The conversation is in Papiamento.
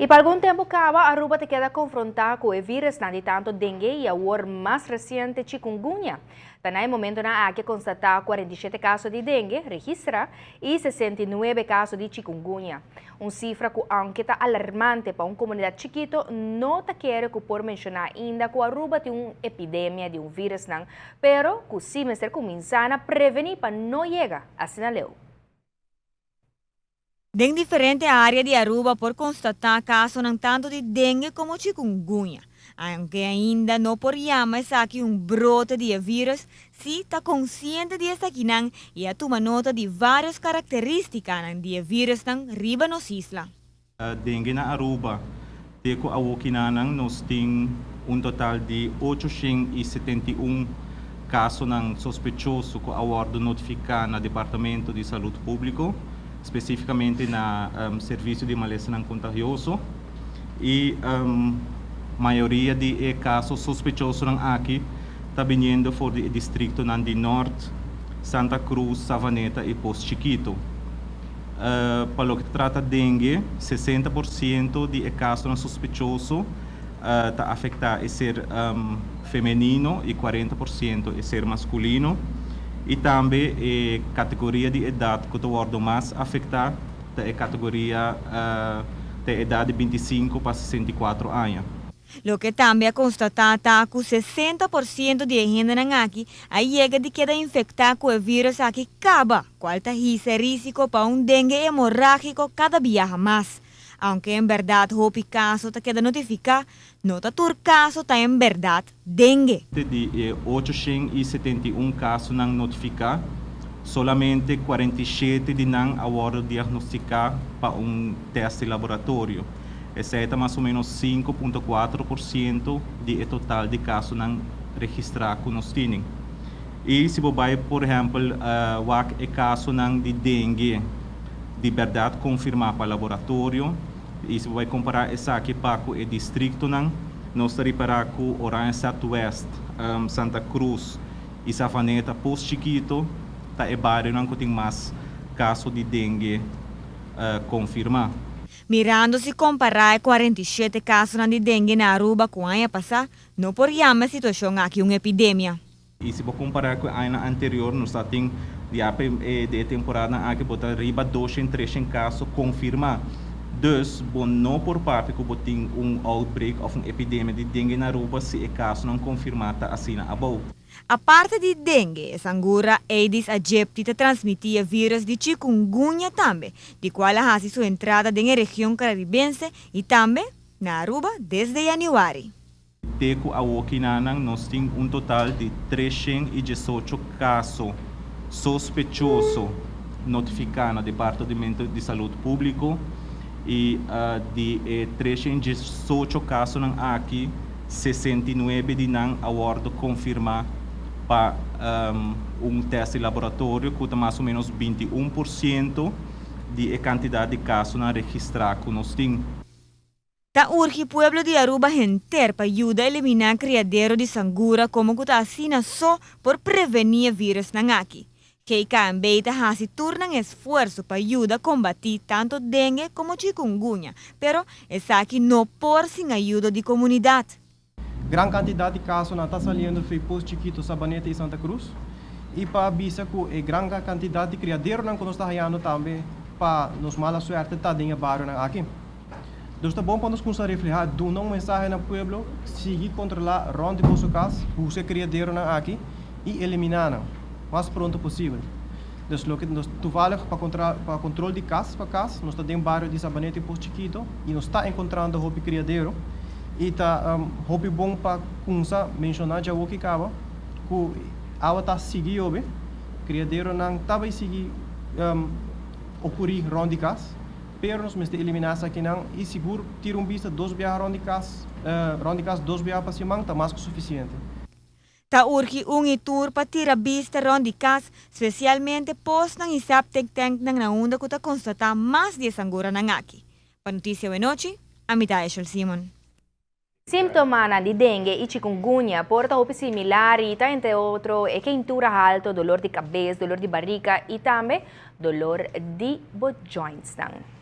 Y pa algun tempo caba, Aruba ta keda confronta cu e virusnan di tanto dengue y awor mas reciente chikungunya. Ta na e momentonan aki a constata 47 caso di dengue registra y 69 caso di chikungunya. Un cifra cu aunke ta alarmante pa un comunidad chikito, no ta kere cu por menciona ainda cu Aruba tin un epidemia di un virusnan, pero cu si mester cuminsa na preveni pa no yega asina leu. Den diferente area di Aruba por constata casonan tanto di dengue como chikungunya. Aunke ainda no por yama esaki un brote di e virus, si ta consciente di esakinan y a tuma nota di varios caracteristicanan di e virusnan riba nos isla. Dengue na Aruba, te cu awokinan nos tin un total di 871 casonan sospechoso cu a wordo notifica na Departamento di Salud Publico, specificamente na Servicio di Malesanan Contagioso. Y mayoria di e caso sospechosonan aki ta biniendo for di districtonan di Noord, Santa Cruz, Savaneta y Pos Chiquito. Pa loke ta trata dengue, 60% di e casonan sospechoso ta afecta e ser femenino y 40% e ser masculino. Y tambe e categoria di edad cu ta wordo mas afecta ta e categoria di edad di 25 pa 64 aña. Loke tambe a constata ta cu 60% di hendenan aki a yega di keda infecta cu e virus aki caba, cual ta hisa risico pa un dengue hemoragico cada biaha mas. Aunke en berdad hopi caso ta keda notifica, no ta tur caso ta en berdad dengue. Di 871 casonan notifica, solamente 47 di nan a wordo diagnostica pa un test di laboratorio. Esey ta mas o menos 5.4% di total di casonan registra cu nos tin. Y si bo bay, por ehempel, wak e casonan di dengue di berdad confirma pa laboratorio, y si bo bay compara esaki pa e districtonan, nos ta ripara cu Oranjestad West, Santa Cruz y Savaneta, Pos Chiquito, ta e barionan cu tin mas caso di dengue confirma. Mirando si compara 47 caso di dengue na Aruba cu aña pasa, no por yama e situacion aki un epidemia. Y si bo compara cu e aña anterior, nos tin di temporada aki bo ta riba 203 caso confirma. Dus, bo no por papia cu bo tin un outbreak of un epidemia di dengue na Aruba si e casonan confirma ta asina abou. Aparte di dengue, sangura Aedes aegypti ta transmiti e virus di chikungunya tambe, di cual a haci su entrada den region caribense y tambe na Aruba desde januari. Te cu awokinan nos tin un total di 318 caso sospechoso notifica na Departamento di Salud Publico y di 318 casonan aki, 69 di nan a wordo confirma pa un test di laboratorio, cu ta mas o menos 21% di cantidad di casonan registra cu nos tin. Ta urgi pueblo di Aruba henter pa yuda elimina criadero di sangura, como cu ta asina so por preveni e virusnan aki. GKMB ta haci tur nan esfuerso pa yuda combati tanto dengue como chikungunya, pero esaki no por sin ayudo di comunidad. Gran cantidad di casonan ta saliendo for di Pos Chiquito, Sabaneta y Santa Cruz. Y pa avisa cu e gran cantidad di criaderonan cu nos ta hayando tambe, pa nos mala suerte, ta den barionan aki. Anto ta bon pa nos cuminsa refleha, duna un mensahe na pueblo, sigui controla rond di bo cas, busca criaderonan aki y elimina nan mas pronto posibel. Dus loke nos toevallig pa control di cas pa cas, nos ta den bario di Sabaneta y Pos Chiquito y nos ta encontrando hopi criadero y ta hopi bon pa cuminsa menciona ya aki caba cu awa ta sigui yobe, criaderonan ta bay sigui ocuri rond di cas, pero nos mester elimina esakinan y sigur tira un bista dos biaha rond di cas dos biaha pa siman ta mas cu suficiente. Ta urgi un y tur pa tira bista rond di cas, specialmente posnan y septic tanknan na unda cu ta constata mas di sanguranan aki. Pa Noticia Awenochi, ami ta Eshel Simon. Sintomanan di dengue y chikungunya por ta hopi similar y ta entre otro e keintura halto, dolor di cabes, dolor di barica y tambe dolor di bo joints.